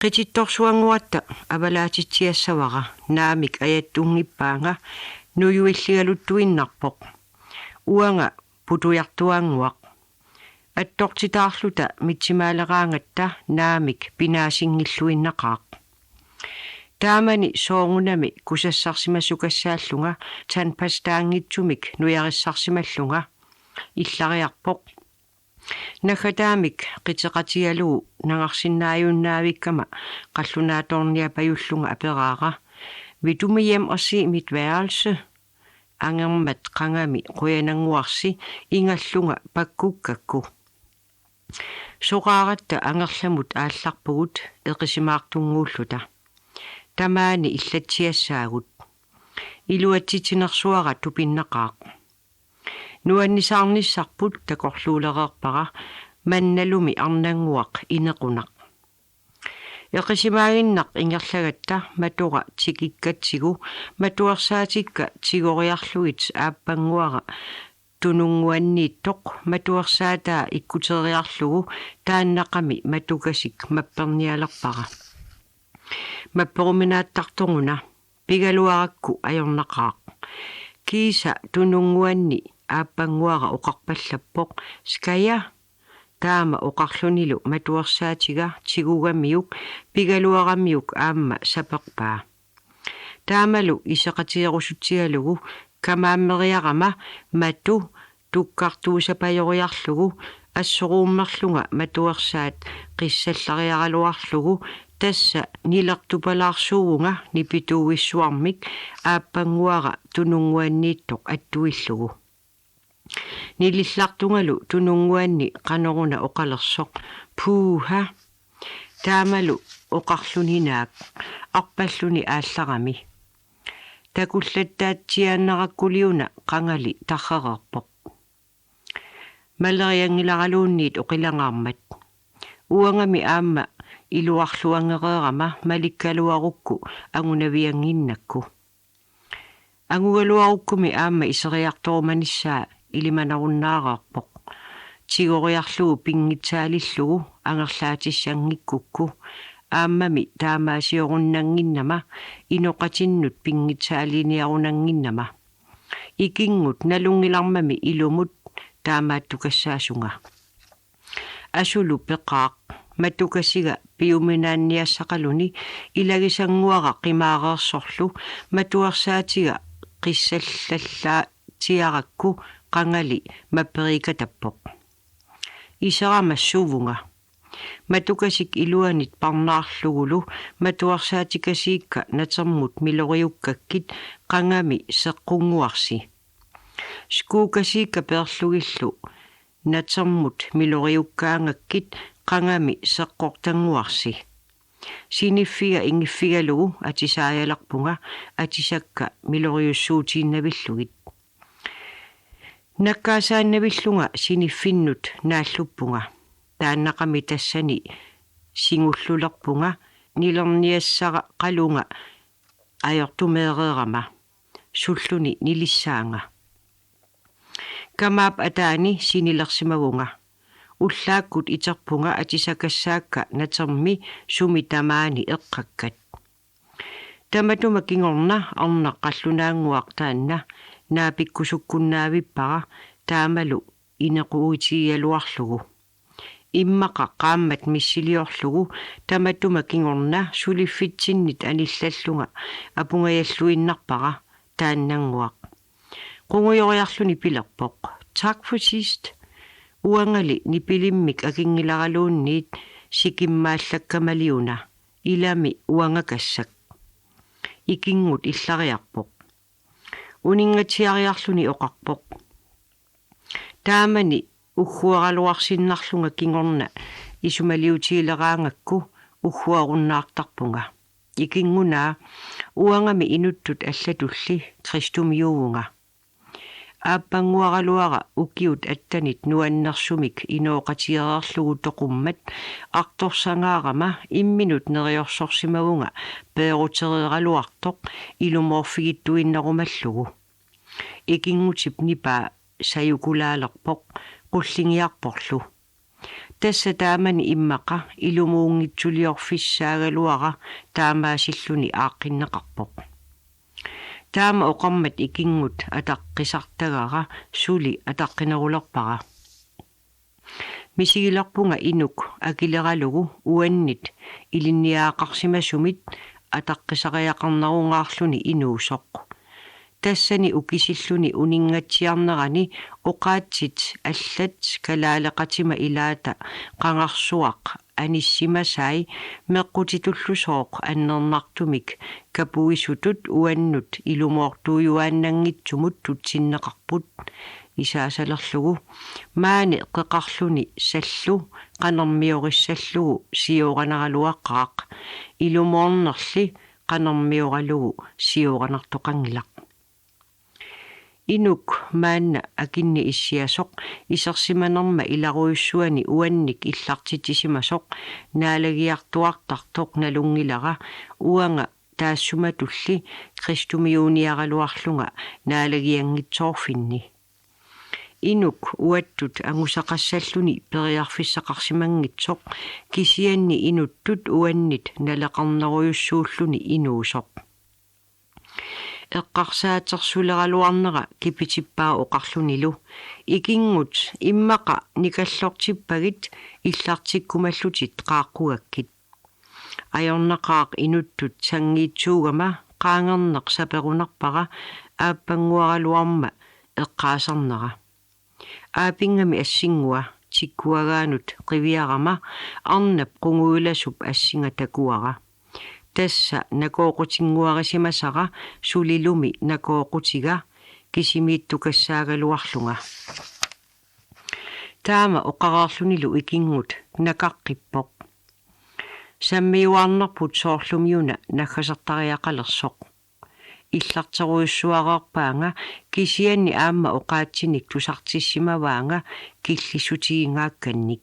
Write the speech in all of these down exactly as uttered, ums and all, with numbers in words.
Qitittorsuannguatta avalaatitsiassavara, naamik ajattunngippaanga nujuilligaluttuinnarpoq. Uanga putujartuaannguaq. Attortitaarluta mitsimaaleraangatta naamik pinaasinngilluinnaqaaq. Taamani soorunami kusassarsimasugassaallunga tandpastaanngitsumik nujarissarsimallunga illariarpoq. Naggataamik qiteqatigalugu nangarsinnaajunnavikkama qallunaatoorniapajullunga aperaara: "Vil du med hjem og se mit værelse?" Angermat qangami qujanannguarsi ingallunga pakkukkakku. Soqaaratta angerlamut aallarpugut eqisimaartunnguulluta. Tamaani illatsiassaagut. Iluatsitsinersuara tupinnaqaaq. Nuannisaarnissarput takorluulereerpara, mannalumi arnannguaq inequnaq. Eqisimaaginnaq ingerlagatta matora tikikkatsigu matuersaatikka tigoriarlugit aappannguara tununnguanniittoq matuersaataa ikkuteriarlugu taannaqami matukasik mappernialerpara. Mapperuminaattartoruna, pigaluarakku ajornaqaaq. Kiisa tununnguanni aappannguara oqarpallappoq: "Skal jeg?" Taama oqarlunilu matuersaatiga tigugamiuk pigaluaramiuk aamma saperpaa. Taamalu iseqatigerusutsigalugu kamaammeriarama matu tukkartuusapajoriarlugu assoruummerlunga matuersaat qissallariaraluarlugu, tassa nilertupalaarsuuvunga nipituuissuarmik aappannguara tununnguanniittoq attuillugu. Nilillartungalu tununnguanni qanoruna oqalersoq: "Puuha." Taamalu oqarluni naak arpalluni aallarami. Takullattaatsiaannarakkuliuna qangali tarrereerpoq. Malerianngilaraluunniit oqilangaarmat. Uangami aamma iluarluanngereerama malikkaluarukku angunaviannginnakku. Angugaluarukkumi aamma iseriartorumanissaa ilimanarunnaarpoq. Tigoriarlugu pinngitsaalillugu angerlaatissanngikkukku, aammami taamaasiorunnannginnama, inoqatinnut pinngitsaaliniarunannginnama. Ikinngut nalunngilarmami ilumut taamaattukassaasunga. Asulu peqaaq, matukasiga piuminaanniassaqaluni ilagisannguara qimaareersorlu matuersaatiga qissallallaatsiarakku qangali mapperikatappoq. Iserama suuvunga. Matukasik iluanit parnaarlugulu matuersaatikasiikka natermut miloriukkakkit qangami seqqunnguarsi. Skuukasiikka peerlugillu natermut miloriukkaangakkit qangami seqqortannguarsi. Siniffiga ingiffigalugu atisaajalerpunga atisakka miloriussuutiinnavillugit. Nakkaasaannavillunga siniffinnut naalluppunga. Taannaqami tassani singullulerpunga nilerniassaqalunga ajortumeereerama. Sulluni nilissaanga. Kamaap ataani sinilersimavunga. Ullaakkut iterpunga atisakassaakka natermi sumi tamaani eqqakkat. Tamatuma kingorna arnaq qallunaannguaq taanna naapikkusukkunnaavippara taamalu inequutigigaluarlugu. Immaqa qaammat missiliorlugu tamatuma kingorna suliffitsinnit anillallunga apungajalluinnarpara taannannguaq. Qungujoriarluni pilerpoq: "Tak for sidst." Uangali nipilimmik akinngilaraluunniit sikimmaallakkamaliuna, ilami uangakassak. Ikinngut illariarpoq. Uninngatsiariarluni oqarpoq: "Taamani ugguaraluarsinnarlunga kingorna isumaliutigileraangakku ugguarunnaartarpunga. Ikinngunaa, uangami inuttut allatulli kristumiuuvunga." Aappannguaraluara ukiut attenit nuannersumik inooqatigereerlugu toqummat artorsangaarama imminut neriorsorsimavunga peerutereeraluartoq ilumoorfigittuinnarumallugu. Ikinngutip nipaa sajukulaalerpoq qullingiarporlu. Tassa taamani immaqa ilumuunngitsuliorfissaagaluara taamaasilluni aaqqinneqarpoq. Taama oqarmat ikinngut ataqqisartagara suli ataqqinerulerpara. Misigilerpunga inuk akileralugu uannit ilinniagaqarsimasumit ataqqisariaqarnerungaarluni inuusoq. Tassani ukisilluni uninngatsiarnerani oqaatsit allat kalaaleqatima ilaata qangarsuaq anissimasai meqqutitullusooq annernartumik kapuisutut uannut ilumoortuujuaannanngitsumut tutsinneqarput isaasalerlugu. Maani qeqarluni sallu qanermiorissallugu sioranaraluaqaaq. Ilumoornerli qanermioralugu sioranartoqanngilaq. Inuk maanna akinni issiasoq isersimanerma ilarujussuani uannik illartitsisimasoq naalagiartuartartoq nalunngilara uanga taassumatulli kristumiuuniaraluarlunga naalagianngitsoorfinni. Inuk uattut angusaqassalluni periarfissaqarsimanngitsoq kisianni inuttut uannit naleqarnerujussuulluni inuusoq. Eqqarsaatersuleraluarnera kipitippaa oqarlunilu: Ikinngut, immaqa nikallortippagit illartikkumallutit qaaqqugakkit. Ajornaqaaq inuttut sanngiitsuugama qaangerneq saperunarpara aappannguaraluarma eqqaasarnera. Aapinngaami assinngua tikkuagaanut qiviarama arnap qungujulasup assinga takuara. Tassa nakooqutinnguarisimasara sulilumi nakooqutiga kisimiittukassaagaluarlunga. Taama oqareerlunilu ikinngut nakaqqippoq. Sammiuarnerput soorlumiuna naggasertariaqalersoq. Illarterujussuareerpaanga kisianni aamma oqaatsinik tusartissimavaanga killissutigingaakkannik.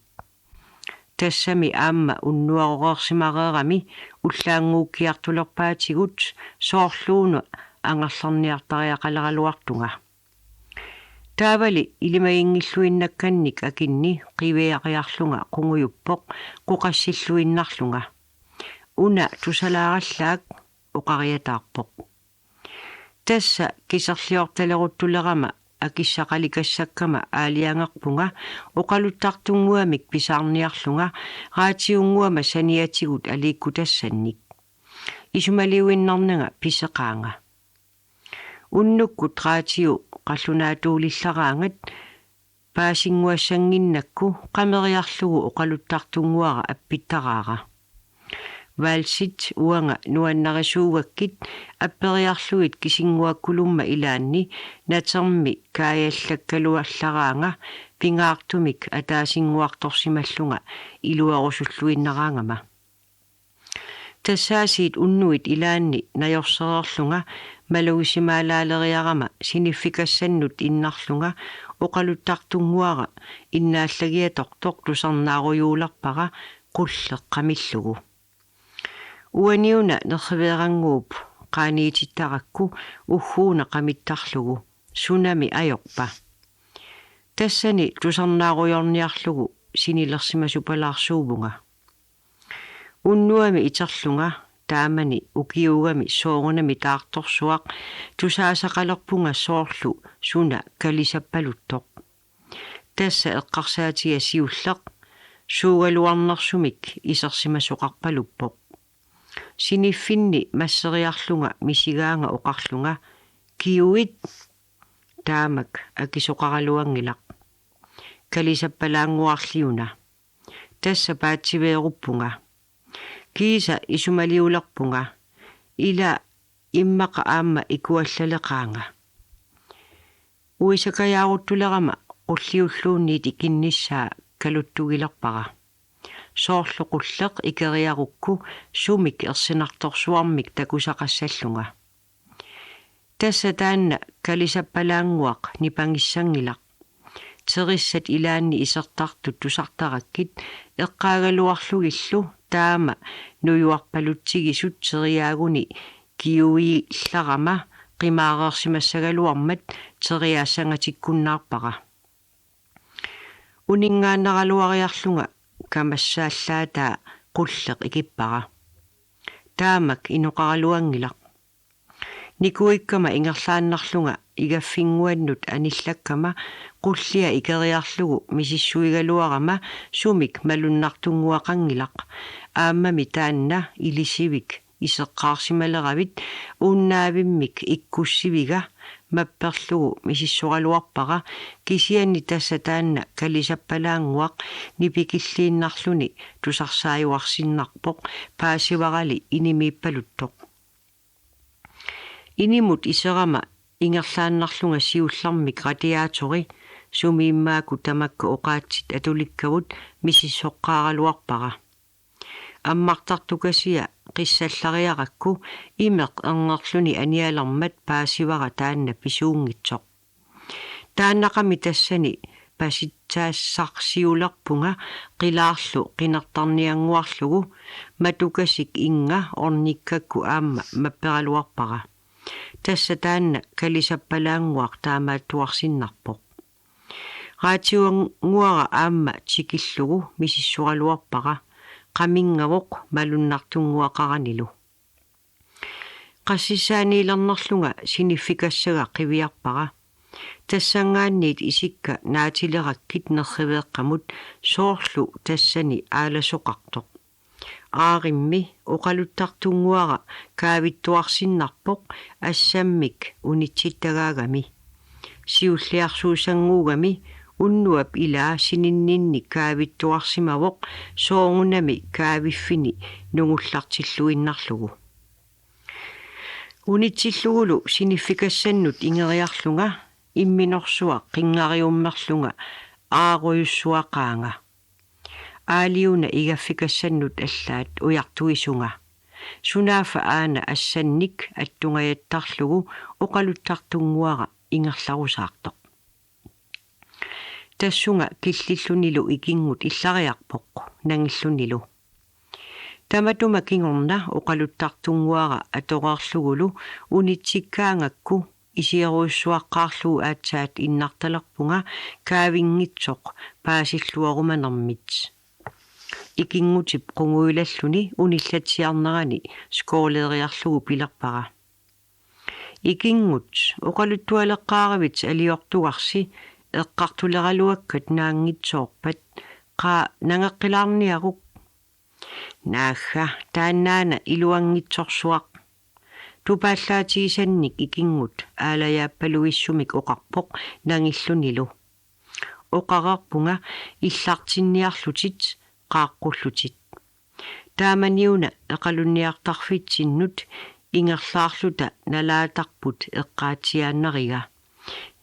Tassami aamma unnuaroreersimareerami ullaannguukkiartulerpaatigut soorluuna angerlarniartariaqaleraluartunga. Taavali ilimaginngilluinnakkannik akinni qiviariarlunga qungujuppoq qoqassilluinnarlunga. Una tusalaarallaak, oqariataarpoq. Tassa kiserliortaleruttulerama akissaqalikassakkama aalajangerpunga oqaluttartunnguamik pisaarniarlunga raatiunnguama saniatigut aliikkutassannik. Isumaliuinnarnanga piseqaanga. Unnukkut raatiu qallunaatuulillaraangat paasinnguassannginnakku qameriarlugu oqaluttartunnguara appittaraara. Valsit uanga nuannarisuugakkit apperiarlugit kisinnguakkulumma ilaanni natermi kaajallakkaluallaraanga pingaartumik ataasinnguartorsimallunga iluarusulluinnaraangama. Tassaasiit unnuit ilaanni najorsereerlunga malugisimalaaleriarama siniffikassanut innarlunga oqaluttartunnguara innaallagiatortoq tusarnaarujuulerpara qulleq qamillugu. Uaniuna nerriveerannguup qaaniitittarakku ugguuna qamittarlugu sunami ajorpa. Tassani tusarnaarujoorniarlugu sinilersimasupalaarsuuvunga. Unnuami iterlunga taamani ukiugami soorunami taartorsuaq tusaasaqalerpunga soorlu suna kalisappaluttoq. Tassa eqqarsaatiga siulleq suugaluarnersumik isersimasoqarpaluppoq. Siniffinni masseriarlunga misigaanga oqarlunga: Kiuit! Taamak akisoqaraluanngilaq. Kalisappalaannguarliuna. Tassa paatsiveeruppunga. Kiisa isumaliulerpunga. Ila immaqa aamma ikuallaleqaanga. Uisakajaaruttulerama qulliulluunniit ikinnissaa kaluttugilerpara. Soorlu qulleq ikeriarukku sumik ersinartorsuarmik takusaqassallunga. Tassa taanna kalisappalaannguaq nipangissanngilaq. Terissat ilaanni isertartut tusartarakkit eqqaagaluarlugillu taama nujuarpalutsigisut teriaaguni kiuillarama qimaareersimassagaluarmat teriaassangatikkunnaarpara. Uninngaannaraluariarlunga kamassaallaata qulleq ikippara. Taamak inoqaraluanngilaq. Nikuikkama ingerlaannarlunga igaffinnguannut anillakkama qullia ikeriarlugu misissuigaluarama sumik malunnartunnguaqanngilaq. Aammami taanna ilisivik iseqqaarsimaleravit uunnaavimmik ikkussiviga mapperlugu misissoraluarpara, kisianni tassa taanna kalisappalaannguaq nipikilliinnarluni tusarsaajuarsinnarpoq, paasivarali inimiippaluttoq. Inimut iserama ingerlaannarlunga siullermik radiatori, sumiimmaaku tamakku oqaatsit atulikkavut, misissoqqaaraluarpara. Ammartartukasia qissallariarakku imeq erngerluni anialermat paasivara taanna pisuunngitsoq. Taannaqami tassani pasitsaassarsiulerpunga qilaarlu qinertarniannguarlugu, matukasik innga ornikkakku aamma mapperaluarpara. Tassa taanna kalisappalaannguaq taamaattuarsinnarpoq. Raatiunnguara aamma tikillugu misissoraluarpara, qaminngavoq malunnartunnguaqaranilu. Qassissaaniilernerlunga siniffikassaga qiviarpara. Tassanngaanniit isikka naatilerakkit nerriveeqqamut, soorlu tassani aalasoqartoq. Aarimmi oqaluttartunnguara kaavittuarsinnarpoq assammik unitsittagaagami. Siulliarsuussannguugami unnuap ilaa sininninni kaavittuarsimavoq soorunami kaaviffini nungullartilluinnarlugu. Unitsillugulu siniffikassannut ingeriarlunga imminorsuaq qinngariummerlunga aarujussuaqaanga. Aaliuna igaffikassannut allaat ujartuisunga. Sunaaffa aana assannik attungajattarlugu oqaluttartunnguara ingerlarusaartoq. Tassunga killillunilu ikinngut illariarpoq nangillunilu. Tamatuma kingorna oqaluttartunnguara atoreerlugulu unitsikkaangakku isigerujussuaqqaarlugu aatsaat innartalerpunga kaavinngitsoq paasilluarumanermit. Ikinngutip qungujulalluni unillatsiarnerani skooleriarlugu pilerpara: Ikinngut, oqaluttualeqqaaravit aliortugarsi, eqqartuleraluakkat naanngitsoorpat, qaa nangeqqilaarniaruk. Naagga, taannaana iluanngitsorsuaq. Tupaallaatigisannik ikinngut aalajaappaluissumik oqarpoq nangillunilu. Oqareerpunga illartinniarlutit qaaqqullutit. Taamaniuna eqalunniartarfitsinnut ingerlaarluta nalaatarput eqqaatsiaannariga.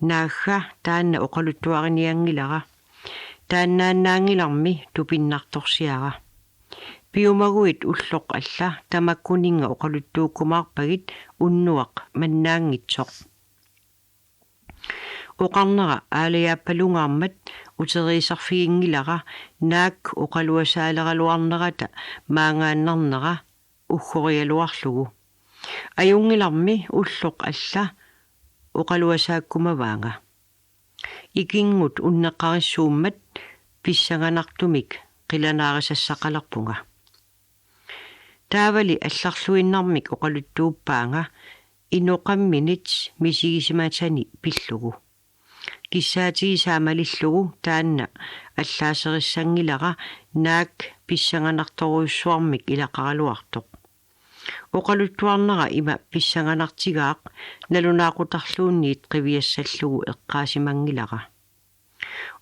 Naagga, taanna oqaluttuarinianngilara. Taannaannaanngilarmi tupinnartorsiara. Piumaguit ulloq alla tamakkuninnga oqaluttuukkumaarpagit unnuaq mannaanngitsoq. Oqarnera aalajaappalungaarmat uteriisarfiginngilara, naak oqaluasaaleraluarnerata maangaannarnera uggorigaluarlugu. Ajunngilarmi ulloq alla oqaluasaakkumavaanga. Ikinngut unneqqarissuummat pissanganartumik qilanaarisassaqqalerpunga. Taavali allarluinnarmik oqaluttuuppaanga inoqamminit misigisimasani pillugu. Kissaatigisaa malillugu taanna allaaserissanngilara, naak pissanganartorujussuarmik ilaqaraluartoq. Oqaluttuarnera ima pissanganartigaaq nalunaaqutarluunniit qiviassallugu eqqaasimanngilara.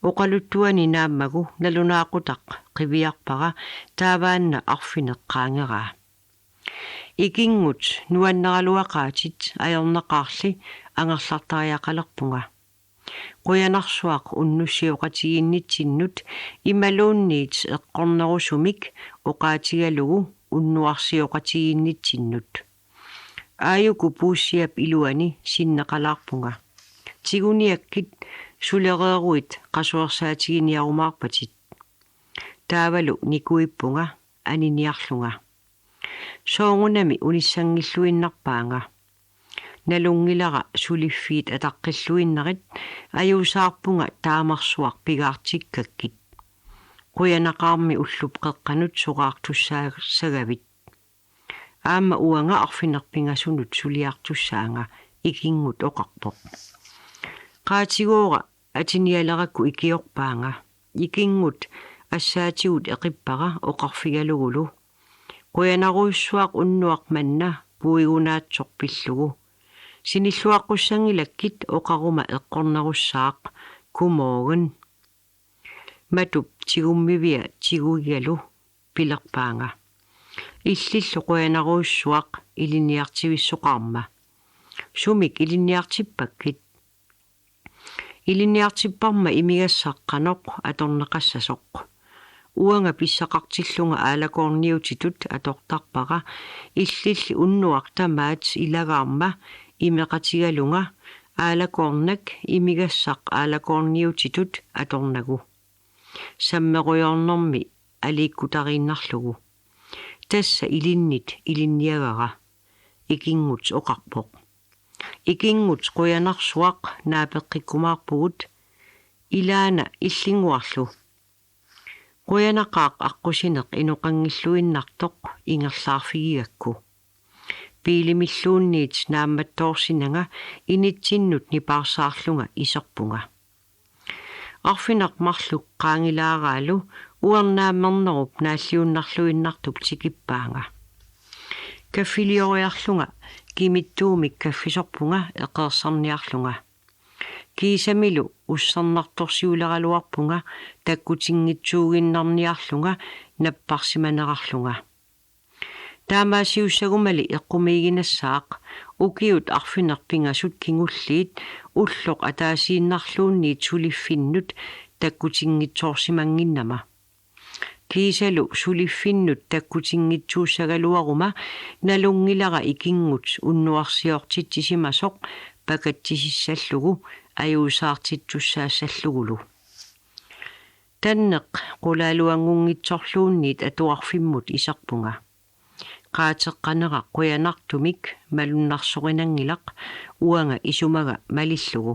Oqaluttuani naammagu nalunaaqutaq qiviarpara, taavaanna arfineq qaangeraa. Ikinngut nuanneraluaqaatit ajornaqaarli angerlartariaqalerpunga. Qujanarsuaq unnussioqatigiinnitsinnut imaluunniit eqqornerusumik oqaatigalugu unnuarsioqatigiinnitsinnut. Aajuku puussiap iluani sinneqalaarpunga. Tiguniakkit sulereeruit qasuersaatiginiarumaarpatit. Taavalu nikuippunga aniniarlunga. Soorunami unissanngilluinnarpaanga. Nalunngilara suliffiit ataqqilluinnarit, ajuusaarpunga taamarsuaq pigaartikkakkit. Qujanaqaarmi ullup qeqqanut soraartussaassagavit. Aamma uanga arfineq-pingasunut suliartussaanga, Ikinngut oqarpoq. Qaatigoora atinialerakku ikiorpaanga. Ikinngut assaatigut eqippara oqarfigalugulu: Qujanarujussuaq unnuaq manna puigunaatsoq pillugu. Sinilluaqqussanngilakka, oqaruma eqqornerussaaq: Godmorgen. Matup tigummivia tiguigalu pilerpaanga: Illillu qujanarujussuaq ilinniartivissoqarma. Sumik ilinniartippakkit? Ilinniartipparma imigassaq qanoq atorneqassasoq. Uanga pissaqartillunga aalakoorniutitut atortarpara, illilli unnuaq tamaat ilagaarma imeqatigalunga aalakoornak imigassaq aalakoorniutitut atornagu. Sammerujoornermi aliikkutariinnarlugu. Tassa ilinnit ilinniagara, Ikinngut oqarpoq. Ikinngut qujanarsuaq naapeqqikkumaarpugut, ilaana illinnguarlu. Qujanaqaaq aqqusineq inoqanngilluinnartoq ingerlaarfigigakku. Biilimilluunniit naammattoorsinanga initsinnut nipaarsaarlunga iserpunga. Arfineq-marluk qaangilaaraalu uernaammernerup naalliunnarluinnartup tikippaanga. Kaffilioriarlunga kimittuumik kaffisorpunga eqeersarniarlunga. Kiisamilu ussernartorsiuleraluarpunga takkutinngitsuuginnarniarlunga napparsimanerarlunga. Taamaasiussagumali eqqumiiginassaaq ukiut arfineq-pingasut kingulliit ulloq ataasiinnarluunniit suliffinnut takkutinngitsoorsimannginnama. Kiisalu suliffinnut takkutinngitsuussagaluaruma nalunngilara Ikinngut unnuarsiortitsisimasoq pakatsisissallugu ajuusaartittussaassallugulu. Tanneq qulaaluanngunngitsorluunniit atuarfimmut iserpunga. Qaateqqanera qujanartumik malunnarsorinanngilaq uanga isumaga malillugu.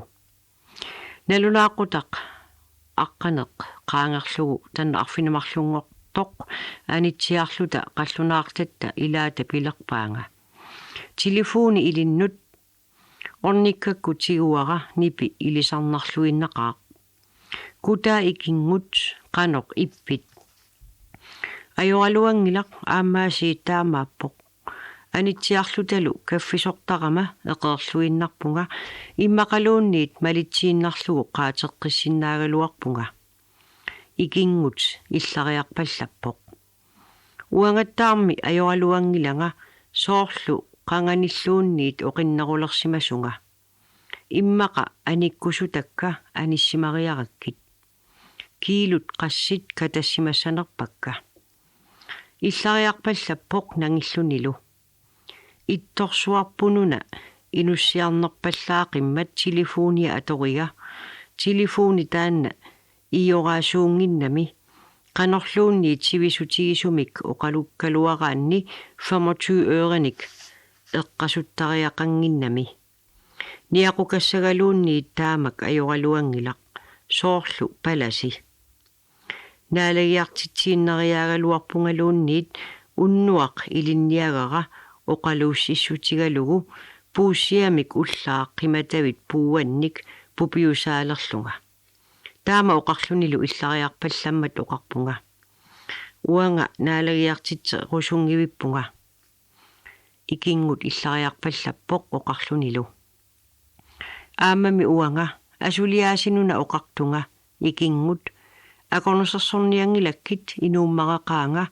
Nalunaaqutaq aqqaneq qaangerlugu tanneq arfineq-marlunngortoq anitsiarluta qallunaartatta ilaata pilerpaanga: Telefoni ilinnut, ornikkakku tiguara nipi ilisarnarluinnaqaaq. Kutaa Ikinngut, qanoq ippit? Ajoraluanngilaq, aammaasiit taamaappoq. Anitsiarlutalu kaffisortarama eqeerluinnarpunga, immaqaluunniit malitsiinnarlugu qaateqqissinnaagaluarpunga. Ikinngut illariarpallappoq. Uangattaarmi ajoraluanngilanga, soorlu qanganilluunniit oqinnerulersimasunga. Immaqa anikkusutakka anissimariarakkit. Kiilut qassit katassimassanerpakka. Illariarpallappoq nangillunilu. Ittorsuarpununa inussiarnerpallaaqimmat telefonia atoriga. Telefoni taanna ioraasuunnginnami, qanorluunniit sivisutigisumik oqalukkaluaraanni femogtyve ørenik eqqasuttariaqannginnami. Niaqqukassagaluunniit taamak ajoraluanngilaq, soorlu palasi. Naalagiartitsiinnariaagaluarpungaluunniit unnuaq ilinniagara oqaluussissutigalugu puussiamik ullaaq qimatavit puuannik pupiusaalerlunga. Taama oqarlunilu illariarpallammat oqarpunga: Uanga naalagiartitserusunngivippunga. Ikinngut illariarpallappoq oqarlunilu. Aammami uanga asuliaasinuna oqartunga: Ikinngut, akornusersornianngilakkit, inuummaraqaanga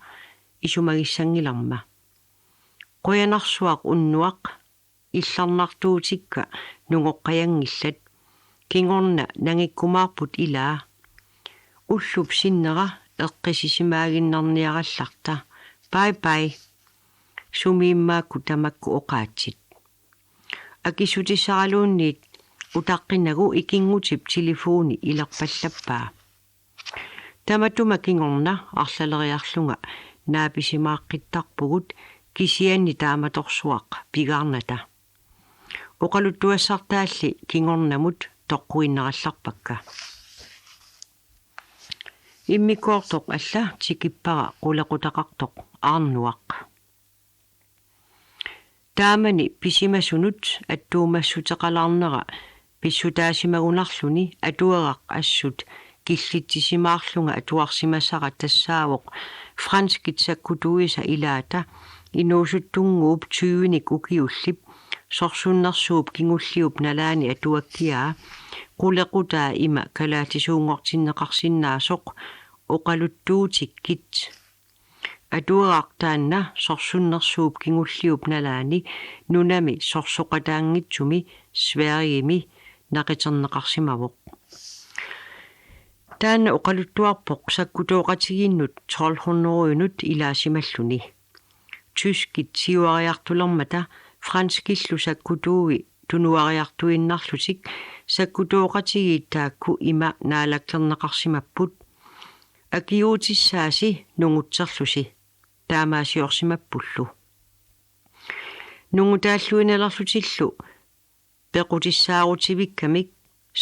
isumagissanngilarma. Qujanarsuaq unnuaq, illarnartuutikka nungoqqajanngillat. Kingorna nangikkumaarput ilaa. Ullup sinnera eqqissisimaaginnarniarallarta. Bye bye. Sumiimmaakkut tamakku oqaatsit. Akissutissaraluunniit utaqqinagu Ikinngutip telefoni ilerpallappaa. Tamatuma kingorna arlaleriarlunga naapisimaaqqittarpugut, kisianni taamatorsuaq pigaarnata. Oqaluttuassartaalli kingornamut toqquinnarallarpakka. Immikkoortoq alla tikippara qulequtaqartoq Aarnuaq. Taamani pisimasunut attuumassuteqalaarnera pissutaasimagunarluni atuagaq assut killitsisimaarlunga atuarsimasara tassaavoq franskit sakkutuisa ilaata inuusuttunnguup tyvenik ukiullip sorsunnersuup kingulliup nalaani atuakkiaa qulequtaa ima kalaatisuunngortinneqarsinnaasoq oqaluttuutikkit. Atuagaq taanna sorsunnersuup kingulliup nalaani nunami sorsoqataanngitsumi Sverigemi naqiterneqarsimavoq. Taanna oqaluttuarpoq sakkutooqatigiinnut tolv hundredenut ilaasimalluni. Tyskit siuariartulermata franskillu sakkutuui tunuariartuinnarlutik sakkutooqatigiit taakku ima naalakkerneqarsimapput: Akiuutissaasi nungutserlusi. Taamaasiorsimappullu. Nungutaalluinnalerlutillu pequtissaarutsivikkamik,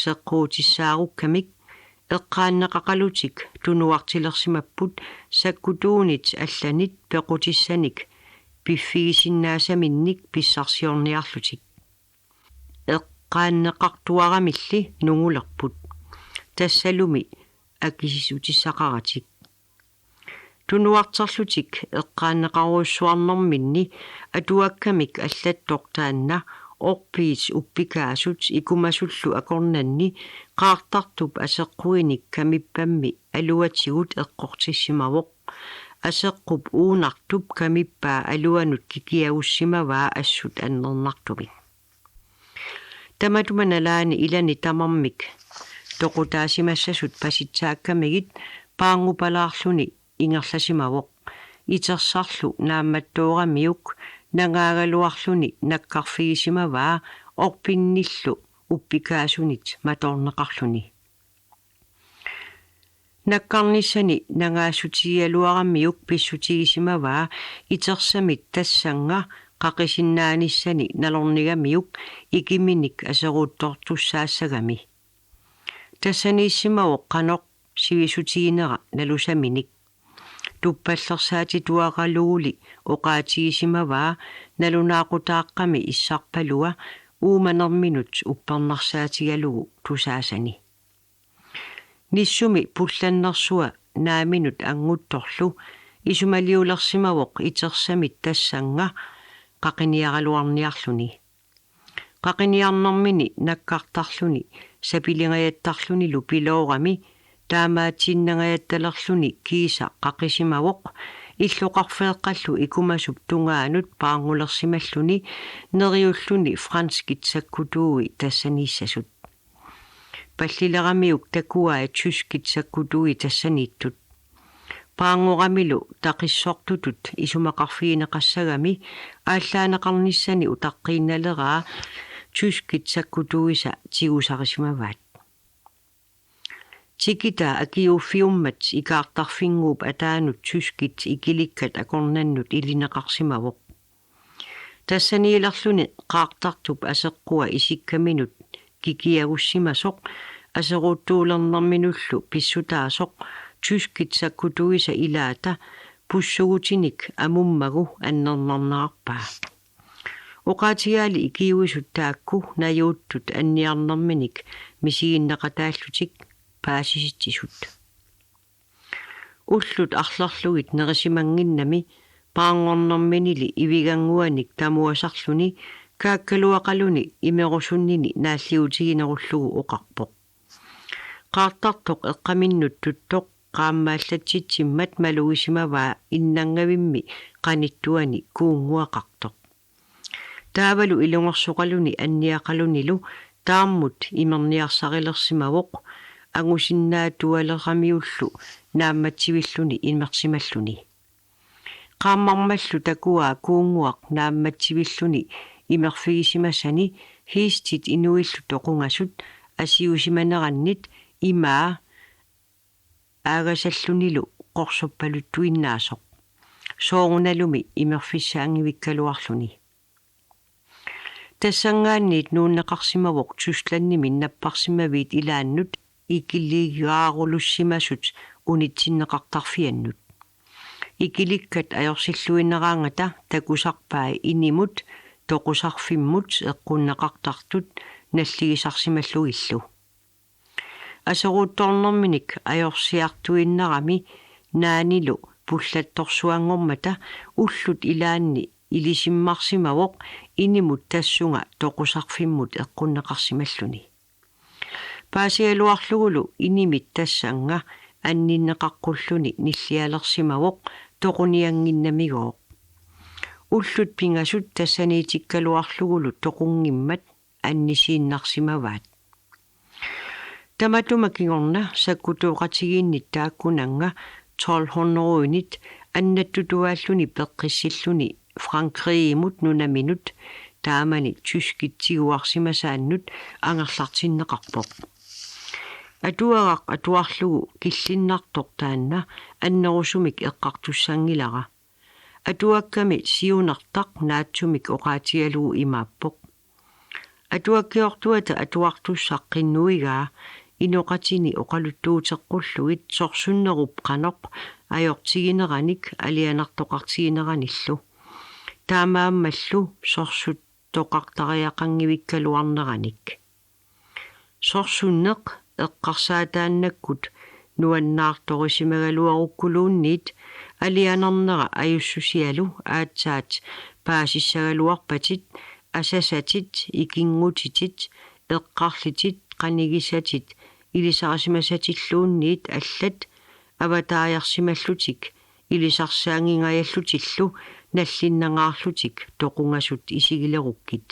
seqquutissaarukkamik, eqqaanneqaqalutik tunuartilersimapput sakkutuunit allanit pequtissanik piffigisinnaasaminnik pissarsiorniarlutik. Eqqaanneqartuaramilli nungulerput. Tassalumi akisissutissaqaratik. Tunuarterlutik eqqaanneqarujussuarnerminni atuakkamik allattoq taanna orpiit uppikaasut ikumasullu akornanni qaartartup aseqquinik kamippammi aluatigut eqqortissimavoq. Aseqqup uunartup kamippaa aluanut kikiagussimavaa assut annernartumik. Tamatuma nalaani ilani tamarmik toqutaasimassasut pasitsaakkamigit paarngupalaarluni ingerlasimavoq. Itersarlu naammattooramiuk nangaagaluarluni nakkarfigisimavaa orpinnillu uppikaasunit matoorneqarluni. Nakkarnissani nangaassutigigaluaramiuk pissutigisimavaa itersamit tassannga qaqisinnaanissanni nalornigamiuk ikiminik aseruttortussaassagami. Tassaniissimavoq qanoq sivisutiginera nalusaminik. Tuppallersaatituaraluguli oqaatigisimavaa nalunaaqutaaqqami issarpalua uumanerminut uppernarsaatigalugu tusaasani. Nissumi pullannersua naaminut annguttorlu isumaliulersimavoq itersamit tassannga qaqiniaraluarniarluni. Qaqiniarnermini nakkartarluni sapilingajattarlunilu piloorami taamaatiinnangajattalerluni kiisa qaqisimavoq illoqarfeeqqallu ikumasup tungaanut paarngulersimalluni neriulluni franskit sakkutuui tassaniissasut. Pallileramiuk takuai tyskit sakkutuui tassaniittut. Paarngoramilu taqissortutut isumaqarfigineqassagami aallaaneqarnissani utaqqiinnaleraa tyskit sakkutuisa tigusarisimavaat. Tikitaa akiuuffiummat ikaartarfinnguup ataanut tyskit ikilikkat akornannut ilineqarsimavoq. Tassaniilerluni qaartartup aseqqua isikkaminut kikiagussimasoq aseruttuulernerminullu pissutaasoq tyskit sakkutuisa ilaata pussugutinik amummagu annernarnerarpaa. Oqaatigaali ikiuisut taakku najuuttut anniarnerminik misiginneqataallutik paasisitsisut. Ullut arlerlugit nerisimannginnami paarngornerminili ivigannguanik tamuasarluni kaakkaluaqaluni imerusunnini naalliutiginerullugu oqarpoq: Qaartartoq eqqaminnut tuttoq qaammaallatsitsimmat malugisimavaa innanngavimmi qanittuani kuunnguaqartoq. Taavalu ilungersoqaluni anniaqalunilu taarmut imerniarsarilersimavoq angusinnaatualeramiullu naammatsivilluni imersimalluni. Qaammarmallu takuaa kuunnguaq naammatsivilluni imerfigisimasani hiistit inuillu toqungasut asiusimanerannit imaa aagasallunilu qorsorpaluttuinnaasoq. Soorunalumi imerfissaanngivikkaluarluni. Tassanngaanniit nuunneqarsimavoq Tysklandimi napparsimaviit ilaannut ikiligaarulussimasut unitsinneqartarfiannut. Ikilikkat ajorsilluinnaraangata takusarpai inimut toqusarfimmut eqqunneqartartut nalligisarsimallugillu. Aseruuttoornerminik ajorsiartuinnarami naanilu pullattorsuanngormata ullut ilaanni ilisimmarsimavoq inimut tassunga toqusarfimmut eqqunneqarsimalluni. Paasigaluarlugulu inimit tassannga anninneqaqqulluni nillialersimavoq toquniannginnamigooq. Ullut pingasut tassaniitikkaluarlugulu toqunngimmat annisiinnarsimavaat. Tamatuma kingorna sakkutooqatigiinnit taakkunannga tolv hundrede-init annattutuaalluni peqqissilluni Frankrigimut nunaminut taamani tyskit tiguarsimasaannut angerlartinneqarpoq. Atuagaq atuarlugu killinnartoq taanna annerusumik eqqartussanngilara. Atuakkami siunertaq naatsumik oqaatigalugu imaappoq: Atuakkiortuata atuartussaq qinnuigaa inoqatini oqaluttuuteqqullugit sorsunnerup qanoq ajortigineranik alianartoqartigineranillu. Taamaammallu sorsuttoqartariaqanngivikkaluarneranik. Sorsunneq eqqarsaataannakkut nuannaartorisimagaluarukkuluunniit alianarnera ajussusialu aatsaat paasissagaluarpatit, asasatit, ikinngutitit, eqqarlitit, qanigisatit, ilisarisimasatilluunniit allat avataajarsimallutik, ilisarsaanngingajallutillu nallinnangaarlutik toqungasut isigilerukkit.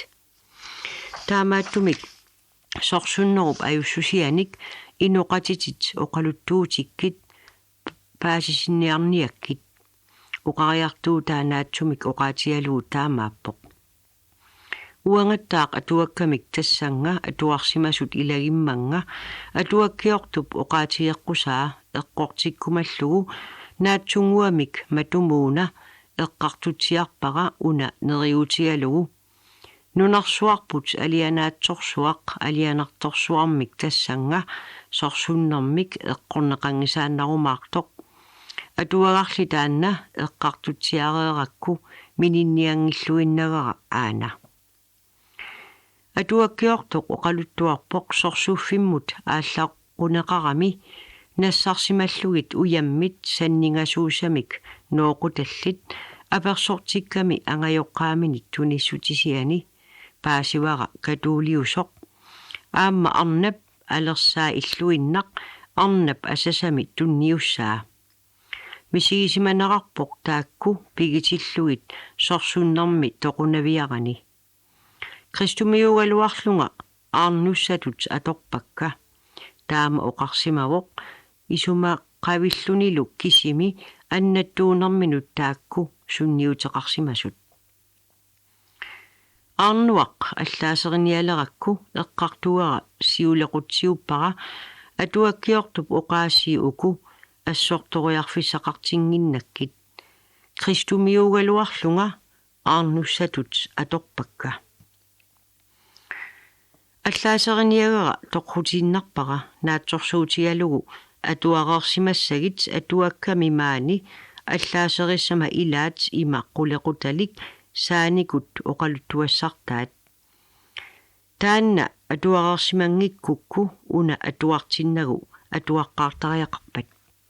Taamaattumik sorsunnerup ajussusianik inoqatitit oqaluttuutikkit paasisinniarniakkit. Oqariartuutaa naatsumik oqaatigalugu taamaappoq: Uangattaaq atuakkamik tassannga atuarsimasut ilagimmannga atuakkiortup oqaatigeqqusaa eqqortikkumallugu naatsunnguamik matumuuna eqqartutsiarpara una neriuutigalugu: Nunarsuarput alianaatsorsuaq alianartorsuarmik tassannga sorsunnermik eqqorneqanngisaannarumaartoq. Atuagarli taanna eqqartutsiareerakku mininnianngilluinnagara aana. Atuakkiortup oqaluttuarpoq sorsuffimmut aallaqquneqarami nassarsimallugit ujammit sanningasuusamik nooqutallit apersortikkami angajoqqaaminit tunissutisiani. Paasivara katuuliusoq. Aamma arnap alersaa illuinnaq arnap asasami tunniussaa. Misigisimanerarpoq taakku pigitillugit sorsunnermi toqunaviarani. Kristumiuugaluarlunga aarnussatut atorpakka. Taama oqarsimavoq isumaqavillunilu kisimi annattuunerminut taakku sunniuteqarsimasut. Aarnuaq allaaserinialerakku eqqartugara siulequtsiuppara atuakkiortup oqaasii uku assortoriarfissaqartinnginnakkit. Kristumiuugaluarlunga aarnussatut atorpakka. Allaaseriniagara toqqutiinnarpara naatsorsuutigalugu atuareersimassagit atuakkami maani allaaserissama ilaat ima qulequtalik saanikut oqaluttuassartaat. Taanna atuareersimanngikkukku una atuartinnagu atuaqqaartariaqarpat.